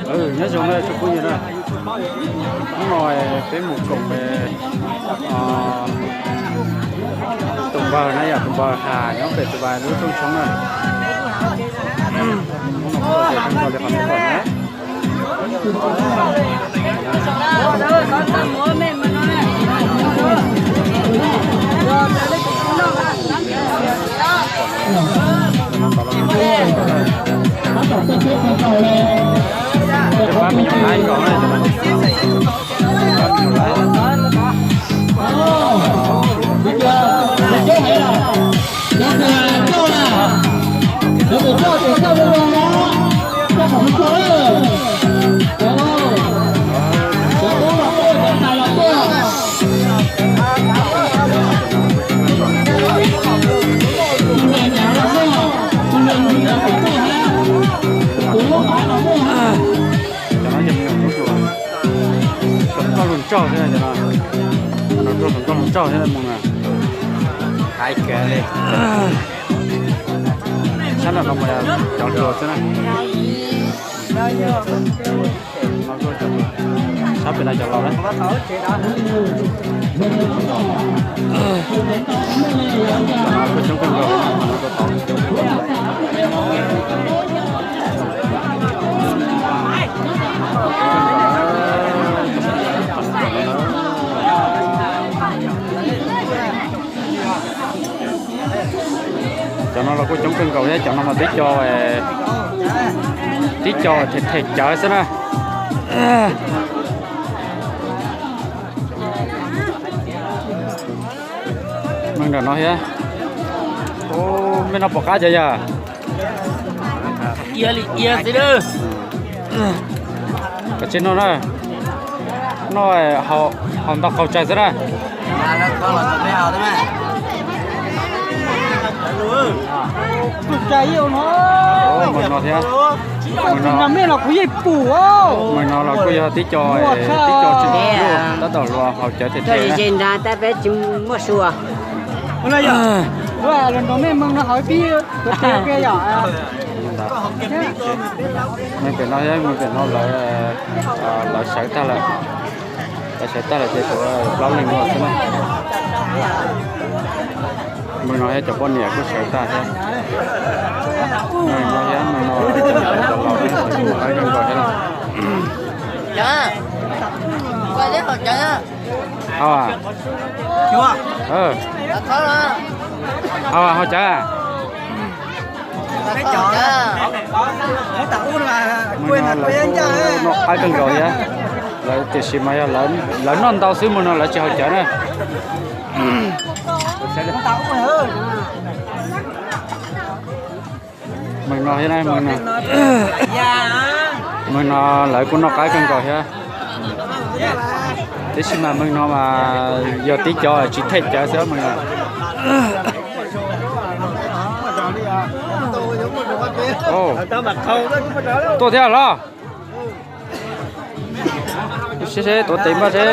Nyob zoo na tsoom phooj ywg na, hnub no peb mus koom tus npawg na yom, tus npawg Has nyob pem tus npawg lub rooj tshoob na. Hnub no kuj ua tiav kawg nkaus li qhov peb pom na. Pab me nyuam Laib nkaus na, pab me nyuam Laib. Cov no yog me nyuam tub hluas, hluas nkauj hluas nraug thiab cov no, hluas nkauj hluas nraug thiab mus na. Hais kiag li. Sab nram no mas cov hluas xwb na. Sab pem no cov laus na. Cov no kuj coob kawg nkaus. Cov no los kuj coob kawg nkaus thiab, cov no mas tib co, tib co them them cawv xwb na. Meej nram no thiab. Mej no pom qab cov yog. Ia li ia xwb. Kav tsij noj na. Noj haus ntau qaug tsawg xwb na. Meej no thiab. Meej no los kuj yog tib co, tib co tsis, tab tom hluas haus cawv them them na. Meej pem no thiab, meej pem no lawv, lawv sawv tag lawm. Lawv sawv tag lawm ces tshuav plaub leeg no xwb na. Meej no thiab cov poj niam kuj sawv tag thiab. Meej no thiab, meej no cov laus thiab, kuj mus qaib kawg nkaus thiab na. Hau, hau cawv. Meej no lawv kuj noj qaib kawg nkaus thiab. Lawv tiam sis mas yog lawv noj ntau xwb, meej no lawv tsis haus cawv na. Meej no thiab, meej no lawv kuj noj qaib kawg nkaus thiab. Tab sis mas meej no mas yog tib co tsis them cawv xwb meej no. Tuaj thiab los. Seb seb tuav tes npaj seb.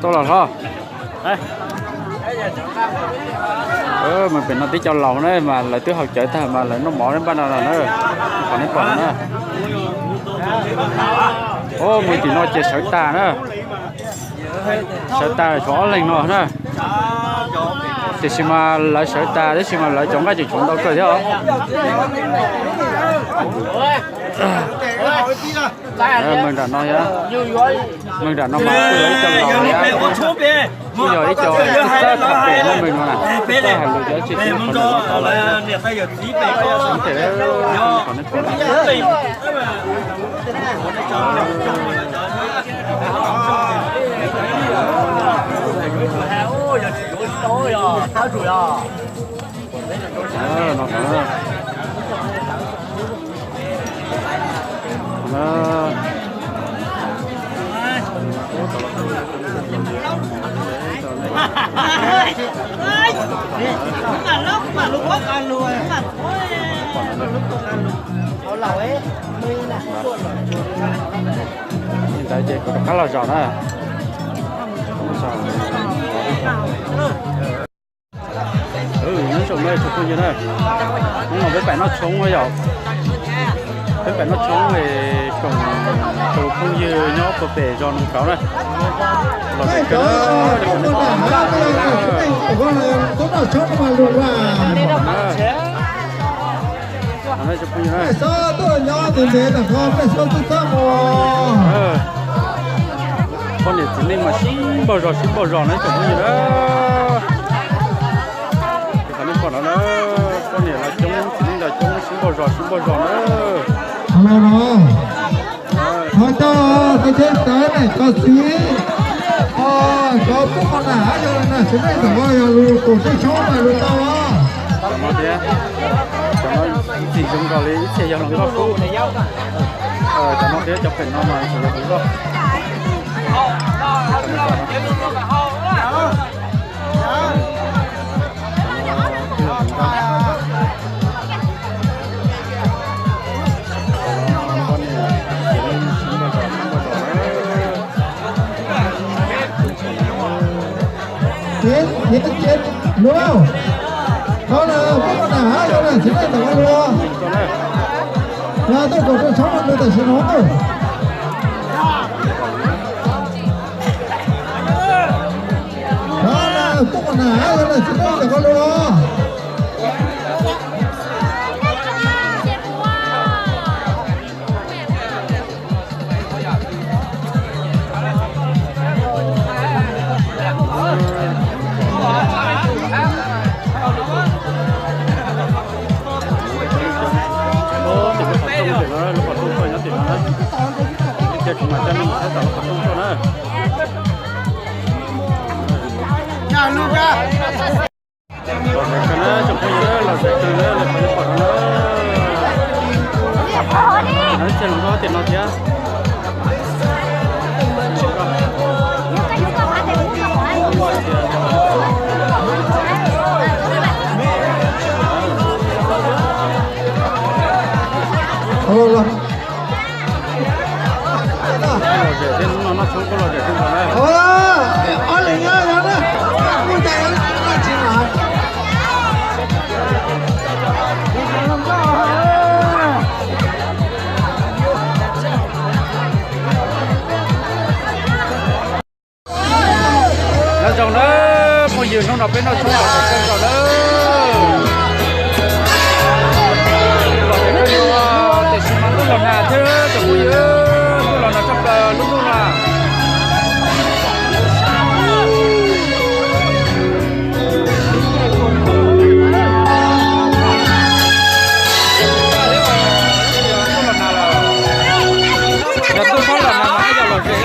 Tuaj los hlob. Meej pem no tib co laus na mas lawv twb haus cawv tag mas lawv noj mov npaj no los na. Qhov nej pom na. Meej tim no ces sawv tag na. Sawv tag tshuav ob leeg no na. Tiam sis mas lawv sawv tag tab sis mas lawv cov nqaij tseem tshuav ntau kawg thiab os. Meej nram no thiab. Meej nram no mas kuj yog ib co laus thiab. Kuj yog ib co txawj tham pem no, meej no na. Txawj hais lus cov tsis tau qhov no los. Ntawd ces kuv rov qab los zos na. Nyob zoo Tsoom phooj ywg na, hnub no peb pais noj tshoob yom, peb pais noj tshoob es tsoom tus phooj ywg nyob puag pem zos Noov Kauv na, los pem kawg na. Poj niam txiv neej mas sib npaug zos sib npaug zos na tsoom phooj ywg na. Qhov nej pom no na, poj niam los coob txiv neej los coob sib npaug zos sib npaug zos na. Ho coj tau tsheb tawv na cov txiv, cov tub qhov nam hab yog na txiv neej tawm yog lug tus tub tshoob mas lug tau. Cov no thiab, cov no ntxim zoo nkaus li ib txhia yog hluas nkauj xwb. Cov no thiab cov pem no mas ntxim yog hluas nkauj. Luag, qhov no peb ua nam hab yog na txiv neej tawm ua luag, yog tuaj kaum rau tshoob no tam sim no. Qhov no tuaj ua nam hab yog na txiv neej tawm ua luag. Los zem kawg na tsoom phooj ywg, los zem kawg na, los pom no na. Lawv txhia hluas nkauj tiam no thiab. Los zem thiab, hnub no noj tshoob kuj los zem kawg nkaus na. Nyob zoo na phooj ywg, hnub no peb noj tshoob los zem kawg nkaus na. Los zem kawg nkaus, tiam sis mas ntuj los nag thiab tsoom phooj ywg, ntuj los nag tshaj plaws lub ntuj no. Yog ntuj txhob los nag mas yog los zem.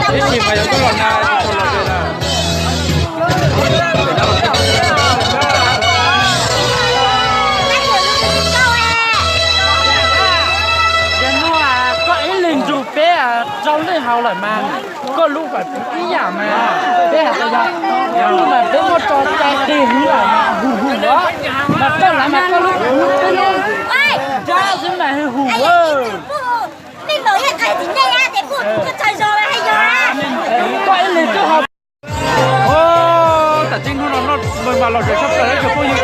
Ib chim mas yog ntuj los nag tsis tshua los zem na. Yog no koj ib leeg nrug peb rau leej haus lawm mas koj lub kom ib yam mas peb hais tias yog lub mas peb muab tso cai tig lub mas hum hum os, mas koj lawv mas koj lub huv peb lub dab xwb mas hum hum. Koj ib leeg twb ho. Tam tseeb hnub no noj mas los zem tshaj plaws tsoom phooj yw,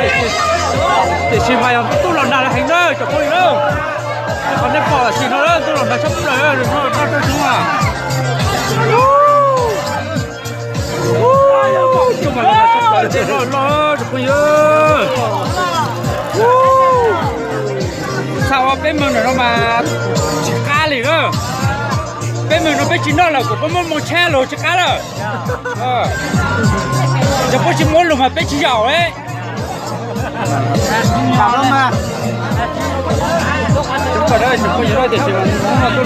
tiam sis mas yog ntuj los nag heev na tsoom phooj ywg. Qhov nej pom tam sim no ntuj los nag tshaj plaws, noj tshoob a. Ntuj mas los nag tshaj plaws, tsoom phooj ywg. Xav ua peb moog ntawm no mas tsis qab li na. Peb moog no peb tsis noj lawm kuv puab muab moo tshab lug tsis qab lawm. Yog puab tsis muab lug mas peb tsis yaum. Tub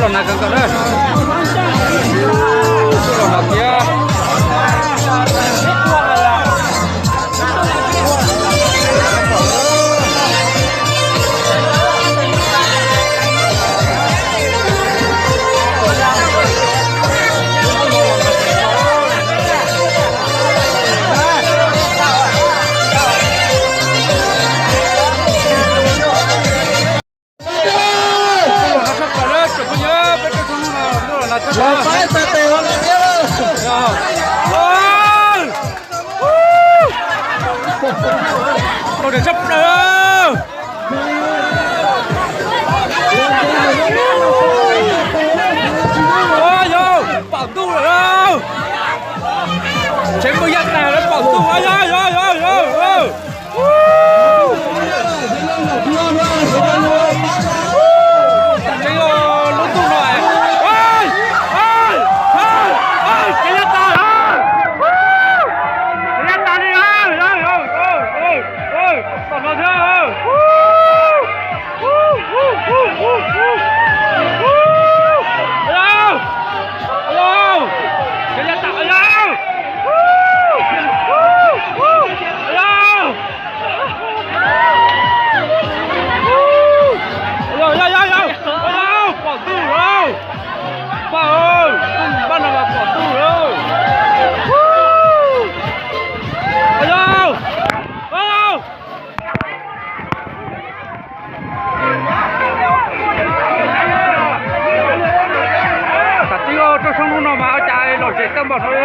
los nag kawg nkaus na. Tub los nag thiab. Los ntseg tshaj plaws. Yog pom ntuj lawm. Tsev mus yaj tas lawv pom ntuj. Yog, yog, yog, yog. Tsev lub ntuj no. Tsev yaj tas. Tsev yaj tas li. Tom no thiab. Yog, yog, yog, yog, pom ntuj lawm. Paj, paj no mas pom ntuj lawm. Yog, yog. Tam tib rau sab hnub no mas ua cas lom zem tag npaum no li.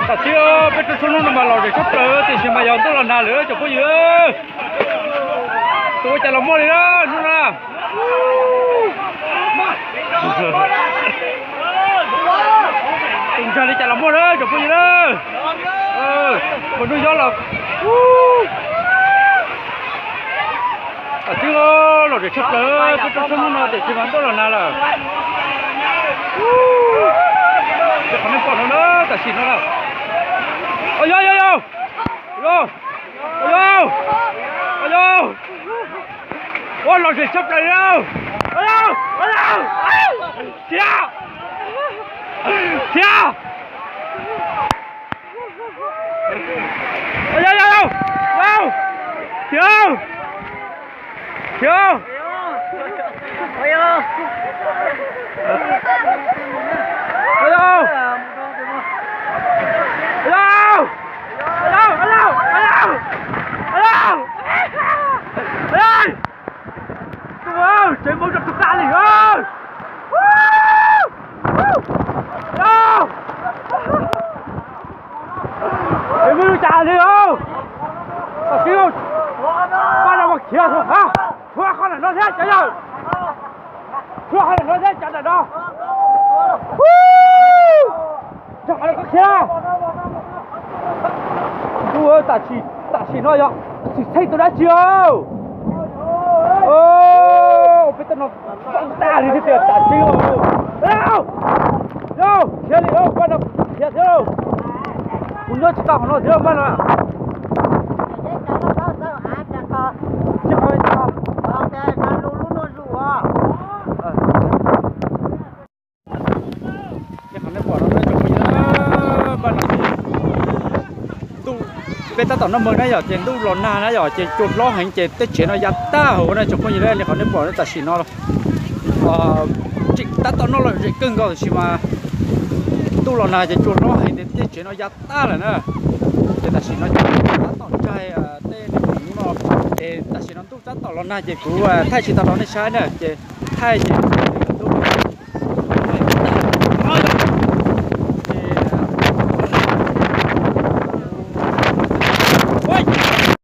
Tam tib peb rau sab hnub no mas lom zem tshaj plaws tiam sis mas yog ntuj los nag lawm tsoom phooj ywg. Tus ua cas los muaj li na hnub no. Tus ntsag li cas los muaj na tsoom phooj ywg na. Ua hnub yob los. Tam tib lom zem tshaj plaws peb rau sab hnub no tiam sis mas ntuj los nag lawm. Qhov nej pom no na tam sim no na. Yog, yog, yog. Yog, yog, yog. Ua lom zem tshaj plaws li. Thiab, thiab. Yog, yog, yog, yog. Thiab, thiab. Tsev mus rau tus tag li. Tsev mus rau cas li. Paj no ua khiav, tshuav qhov ntawm no thiab cov yawg. Tshuav qhov ntawm no thiab cov ntawm no. Tshuav qhov ntawm no khiav. Ntuj, tam sim no yog xwm txheej tus dab tsi os. Peb toj no tag li thiab tiag tam tseeb. Yog khiav li, paj no khiav thiab. Kuv nyob tsis tau qhov no thiab paj no. Qhov nej pom no, ntuj, peb tab tom noj mov na yom, ces ntuj los nag na yom, ces cua hlob heev ces tej tsev no ya tag hauv na tsoom phooj ywg na. Li qhov nej pom tam sim no tseem tab tom noj lom zem kawg nkaus tiam sis mas ntuj los nag ces cua hlob heev ces tej tsev no ya tag lawm na. Ces tam sim no ces tab tom ntsaig tej niag khoom no, ces tam sim no ntuj tab tom los nag ces kuv thaij tsis tau rau nej saib na, ces thaij ces ntuj